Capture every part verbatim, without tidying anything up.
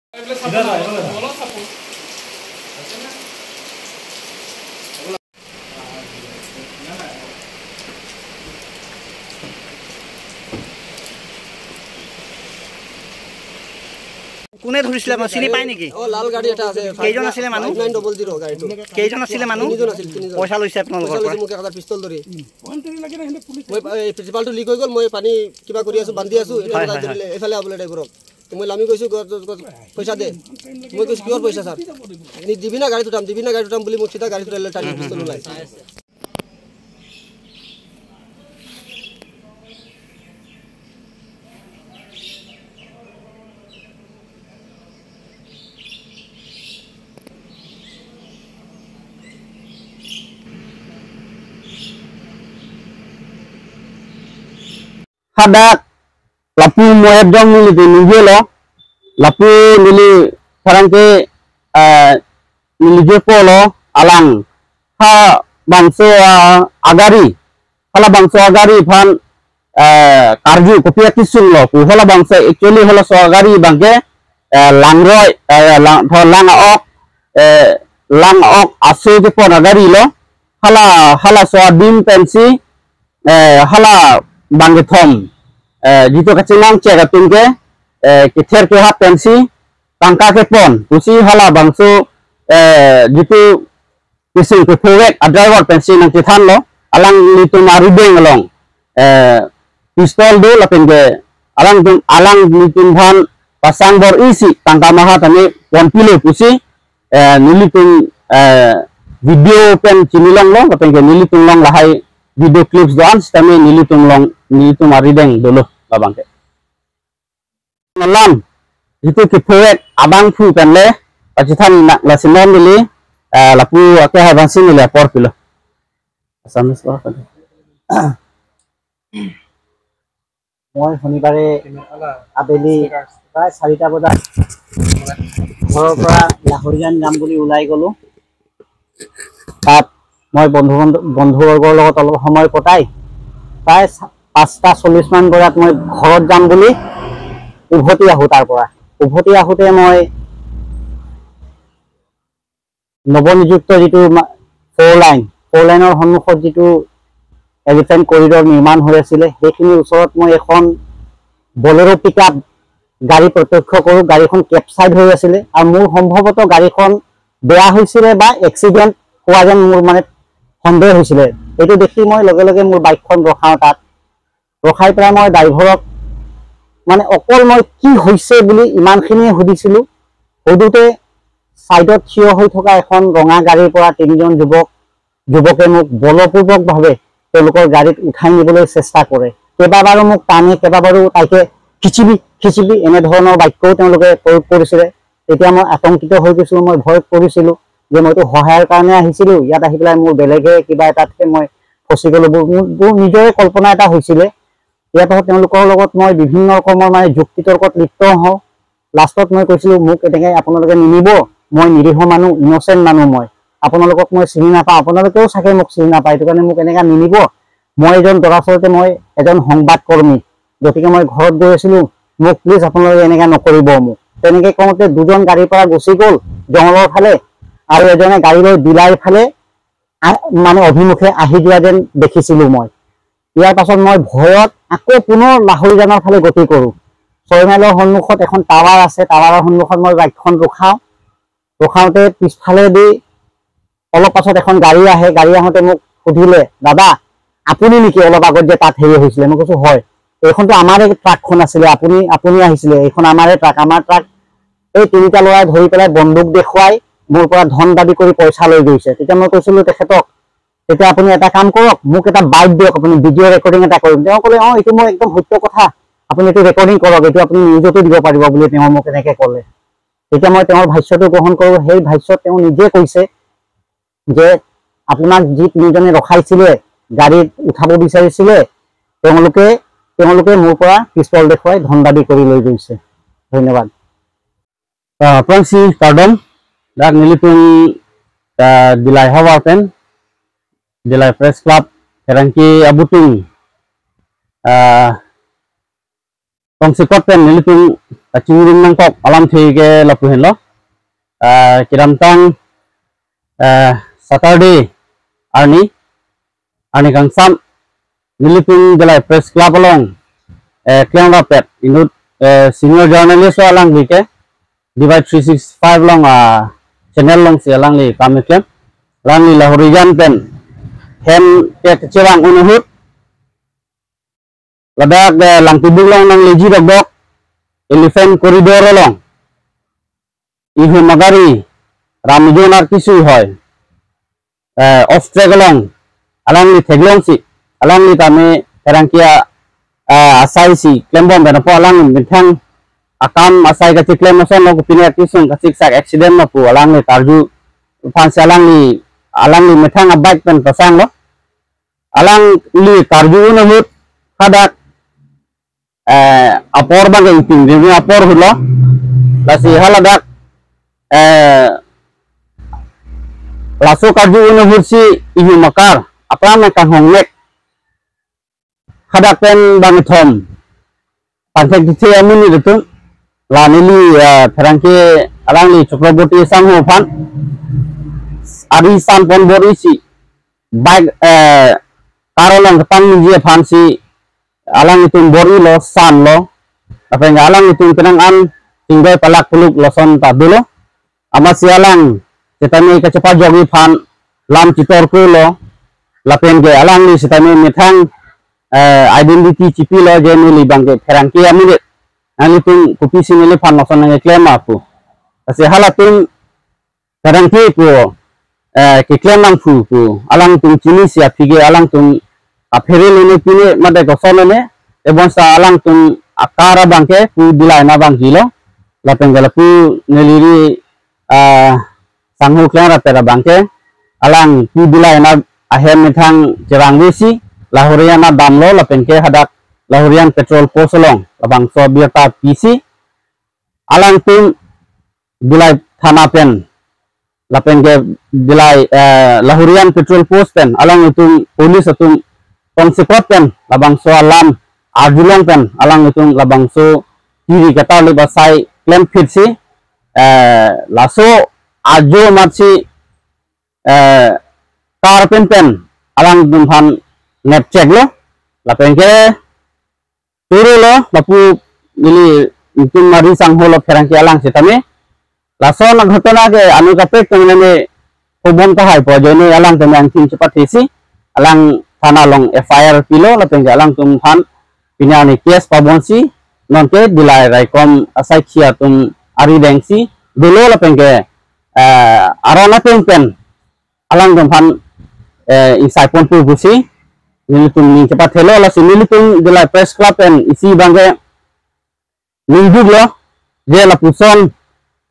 কোনে ধৰিছিলে আপোনাক? চিনি পায় নেকি? অ, লাল গাড়ী এটা আছে। কেইজন আছিলে মানুহ? ফাইভ নাইন ডাবল জিৰ' গাড়ীটো। কেইজন আছিলে মানুহ? তিনিজন আছিল, তিনিজন। পইচা লৈছে আপোনালোকৰ পইচা পৰা? লৈছে, মোক এটা পিষ্টল ধৰি। মই, এই, ত্ৰিপালটো লিক হৈ গ'ল, মই পানী কিবা কৰি আছো, বান্ধি আছো, এইফালে হয়, হয়, ধৰিলে, হয়। এইফালে আবলৈ ড্ৰাইভাৰক। তো মই লামি গৈছো, গছ, গছ, গছ, পইচা দে। মই কৈছো, "কিহৰ পইচা, ছাৰ?" "নি দিবি না গাড়ীত উঠাম, দিবি না গাড়ীত উঠাম" বুলি মোক চিধা গাড়ীত উঠালে, টানি পিষ্টল ওলাই। Hadak lapu Moyet Jong nelitum nungjelo, lapu neli pherangke, eh, neli je polo alang ha bangso, ah, agari, halabangso agari aphan, eh, karju kopi akesung lo pu, halabangso actually halaso agari abangke, eh, langroi, eh, lang, tho lang ok, eh, lang ok aso kepon agari lo, hala, halaso adim pensi, eh, hala bang kethom, eh, jitu kachinang chek atum ke, eh, kether kehap pensi tangka kepon pusi halabangso, eh, jitu kesung kephovek a-driver pensi nangchethan lo, alanglitum arideng along, eh, pistol do lapen ke alangtum, alanglitum aphan pasang bor-isi tangka maha tame ponpilo pusi, eh, nelitum, eh, video pen chinilong lo, lapen ke nelitum along lahai video clips do-an sitame nelitum along, nelitum arideng dolo labangke. Alam, jitu kephovek abangphu pen le pachethan nang lasi non neli, eh, lapu ake hai bangsi neli apor pilo. Assamese lo kan. মই শনিবাৰে আবেলি প্ৰায় চাৰিটা বজাত ঘৰৰ পৰা লাহৰীজান যাম বুলি ওলাই গ'লো। তাত মই বন্ধু, বন্ধু, বন্ধুবৰ্গৰ লগত অলপ সময় কটাই প্ৰায় চা-, পাঁচটা চল্লিছ মান বজাত মই ঘৰত যাম বুলি উভতি আহোঁ। তাৰ পৰা উভতি আহোঁতে মই নৱনিযুক্ত যিটো মা-, ফ'ৰ লাইন, ফ'ৰ লাইনৰ সন্মুখত যিটো এলিফেণ্ট কৰিডৰ নিৰ্মাণ হৈ আছিলে, সেইখিনিৰ ওচৰত মই এখন বলেৰ' পিকআপ গাড়ী প্ৰত্যক্ষ কৰোঁ। গাড়ীখন কেপচাইড হৈ আছিলে আৰু মোৰ সম্ভৱতঃ গাড়ীখন বেয়া হৈছিলে বা এক্সিডেণ্ট হোৱা যেন মোৰ মানে সন্দেহ হৈছিলে। এইটো দেখি মই লগে লগে মোৰ বাইকখন ৰখাওঁ তাত। ৰখাই পেলাই মই ড্ৰাইভাৰক মানে অকল মই কি হৈছে বুলি ইমানখিনিয়ে সুধিছিলোঁ। সোধোতে ছাইডত থিয় হৈ থকা এখন ৰঙা গাড়ীৰ পৰা তিনিজন যুৱক, যুৱকে মোক বলপূৰ্বকভাৱে তেওঁলোকৰ গাড়ীত উঠাই নিবলৈ চেষ্টা কৰে। কেইবাবাৰো মোক টানে, কেইবাবাৰো তাইকে খিচিবি, খিচিবি এনেধৰণৰ বাক্যও তেওঁলোকে প্ৰয়োগ কৰিছিলে। তেতিয়া মই আতংকিত হৈ গৈছিলোঁ, মই ভয় কৰিছিলোঁ যে মইতো সহায়ৰ কাৰণে আহিছিলোঁ, ইয়াত আহি পেলাই মোৰ বেলেগে কিবা এটাতহে মই ফচি গ'লোঁ। মোৰ, মোৰ, মোৰ নিজৰে কল্পনা এটা হৈছিলে। ইয়াৰ পাছত তেওঁলোকৰ লগত মই বিভিন্ন ৰকমৰ মানে যুক্তি তৰ্কত লিপ্ত হওঁ। লাষ্টত মই কৈছিলোঁ, "মোক এনেকে আপোনালোকে নিনিব, মই নিৰীহ মানুহ, ইনচেণ্ট মানুহ মই। আপোনালোকক মই চিনি নাপাওঁ, আপোনালোকেও চাগে মোক চিনি নাপায়, এইটো কাৰণে মোক এনেকে নিনিব। মই এজন, দৰাচলতে মই এজন সংবাদকৰ্মী, গতিকে মই ঘৰত গৈ আছিলোঁ, মোক প্লিজ আপোনালোকে এনেকে নকৰিব মোক।" তেনেকে কওঁতে দুজন গাড়ীৰ পৰা গুচি গ'ল জঙলৰ ফালে আৰু এজনে গাড়ী লৈ দিলাইৰ ফালে আ-, মানে অভিমুখে আহি যোৱা যেন দেখিছিলোঁ মই। ইয়াৰ পাছত মই ভয়ত আকৌ পুনৰ লাহৰীজানৰ ফালে গতি কৰোঁ। ছয় মাইলৰ সন্মুখত এখন টাৱাৰ আছে, টাৱাৰৰ সন্মুখত মই বাইকখন ৰখাওঁ। ৰখাওঁতে পিছফালেদি অলপ পাছত এখন গাড়ী আহে, গাড়ী আহোঁতে মোক সুধিলে, "দাদা, আপুনি নেকি অলপ আগত যে তাত হেৰি হৈছিলে?" মই কৈছোঁ, "হয়।" "এইখনতো আমাৰে ট্ৰাকখন আছিলে, আপুনি, আপুনি আহিছিলে, এইখন আমাৰে ট্ৰাক, আমাৰ ট্ৰাক।" এই তিনিটা ল'ৰাই ধৰি পেলাই বন্দুক দেখুৱাই মোৰ পৰা ধন দাবী কৰি পইচা লৈ গৈছে। তেতিয়া মই কৈছিলোঁ তেখেতক, "তেতিয়া আপুনি এটা কাম কৰক, মোক এটা বাইট দিয়ক, আপুনি ভিডিঅ' ৰেকৰ্ডিং এটা কৰিম।" তেওঁ ক'লে, "অ, এইটো মই একদম সত্য কথা, আপুনি এইটো ৰেকৰ্ডিং কৰক, এইটো আপুনি নিউজতো দিব পাৰিব" বুলি তেওঁ মোক এনেকে ক'লে। তেতিয়া মই তেওঁৰ ভাষ্যটো গ্ৰহণ কৰোঁ। সেই ভাষ্যত তেওঁ নিজে কৈছে যে আপোনাক যি তিনিজনে ৰখাইছিলে, গাড়ীত উঠাব বিচাৰিছিলে, তেওঁলোকে, তেওঁলোকে মোৰ পৰা পিষ্টল দেখুৱাই ধন দাবী কৰি লৈ গৈছে। ধন্যবাদ। Ah, aphrangsi kardom, dak nelitum, ah, Dillai havar pen, Dillai Press Club, pherangke abutung, ah, tongsekot pen nelitum kachingrum nangkok alamthe ke lapu henlo. Ah, kedamtang, ah, Saturday arni, arni kangsam, nelitum Dillai Press Club along, eh, klemrap-et inut, eh, senior journalist alangli ke, D Y three six five along, ah, channel alongsi alangli kam keklem, alangli Lahorijan pen hem ke kechevang un ahut, ladak, eh, Langtibuk along nangleji dokdok, Elephant Corridor along, ihum agari, Ramjonar kisui hoi, eh, off track along alangli theklongsi, alangli tame pherangke, eh, asaisi klembom pen apot alangli methang akam asai kacheklem ason lo, kopine kisung kasiksak accident lo pu alangli karju aphansi alangli, alangli methang a-bike pen pasanglo. Alangli karju un ahut hadak, eh, apor abang ke ingpin ring apor ahut lo. Lasi haladak, eh, laso karju un ahutsi ihum akar aphrang kanghong nek. Hadak pen bangkethom pangthek tithe amonit atum, la neli, eh, pherangke alangli Chakraborty Sangho aphan ari san pon bor-isi, bike, eh, car along ketang niji aphansi alanglitum bor-ilo, sanlo. Lapen ke alanglitum penang an tingdoi palak puluk lason ta dolo. Amatsi alang sitame kachepajokji aphan lam chitor kulo, lapen ke alangli sitame methang, eh, identity chipilo je neli abang ke pherangke amonit, nanglitum kopisi neliphan lason nangkeklem ma pu. Lasi halatum pherangke pu, eh, keklem nangthu pu alangtum chinisi aphi ke alangtum apherel ne pine mate koson ne, tebonta alangtum akar abang ke pu Dillai na abang helo. Lapen ke lapu neli ri, ah, Sangho klemrap-et abang ke, alang pu Dillai na ahem methang chevangvesi Lahorijan na damlo, lapen ke hadak Lahorijan patrol post along labangso abirta pisi, alangtum Dillai thana pen, lapen ke Dillai, eh, Lahorijan patrol post pen alanglitum police atum tongsekot pen labangso alam arjulong pen alanglitum labangso kiri katarlip asai klemphitsi, eh, laso ajo amatsi, eh, car pen pen alangtum aphan nepcheklo. Lapen ke chorolo, lapu nelitum Mari Sangho lo pherangke alang sitame. Lason aghotona ke anu kaprek tong nene hobon kahai pu ajoine alang tame angthim chepathesi, alang thana along F I R pilo, lapen ke alangtum aphan pini arni case pabonsi, nonke Dillai raikom asaikhi atum aridengsi dolo, lapen ke, eh, aron ateng pen alangtum aphan, eh, ingsai ponpo pusi nelitum ning chepathelo. Lasi nelitum Dillai Press Club pen isi abang ke ningduklo, je lapuson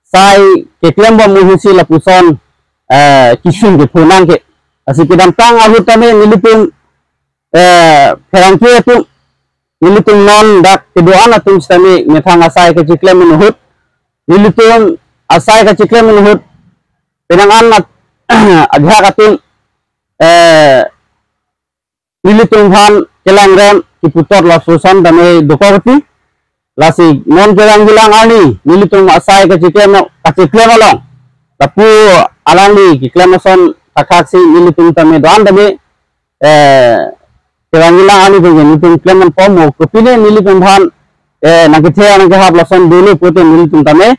sai keklembom ahutsi lapuson, eh, kisung kepho nang ke. Lasi kedamtang ahut tame nelitum, eh, pherangke atum, nelitum non dak kedo-an atum sitame methang asai kacheklem un ahut, nelitum asai kacheklem un ahut, penang an at-, ajahak atum, eh, nelitum aphan kelangrem keputot lapuson tame dokok ti. Lasi non kevang bilang arni nelitum asai kacheklem, kacheklem along, lapu alangli keklem ason thakthak si nelitum tame do-an tame, eh, kevang bilang arni tame nelitum klem nangpo mo, kopine nelitum aphan, eh, nangkethe nangkehap lason dolo pute nelitum tame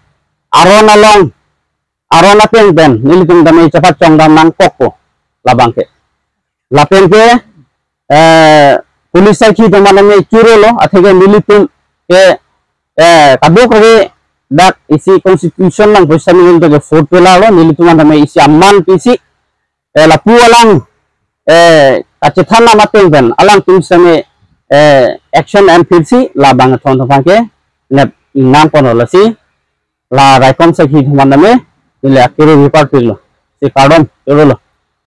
aron along, aron ateng pen nelitum tame chepachongdam nangkokpo labang ke. Lapen ke, eh, police saikhi atum aphan tame chorolo, atheke nelitum ke, eh, kadokave dak isi constitution nangpo sitame nelitum ke fourth pillar lo, nelitum aphan tame isi aman pisi, eh, lapu alang, eh, kachethan amat ateng pen alangtum sitame, eh, action enphitsi labang thon thon aphan ke nep nangponlo. Lasi la raikom saikhi atum aphan tame neli akiri report pilo. Si kardom, chorolo.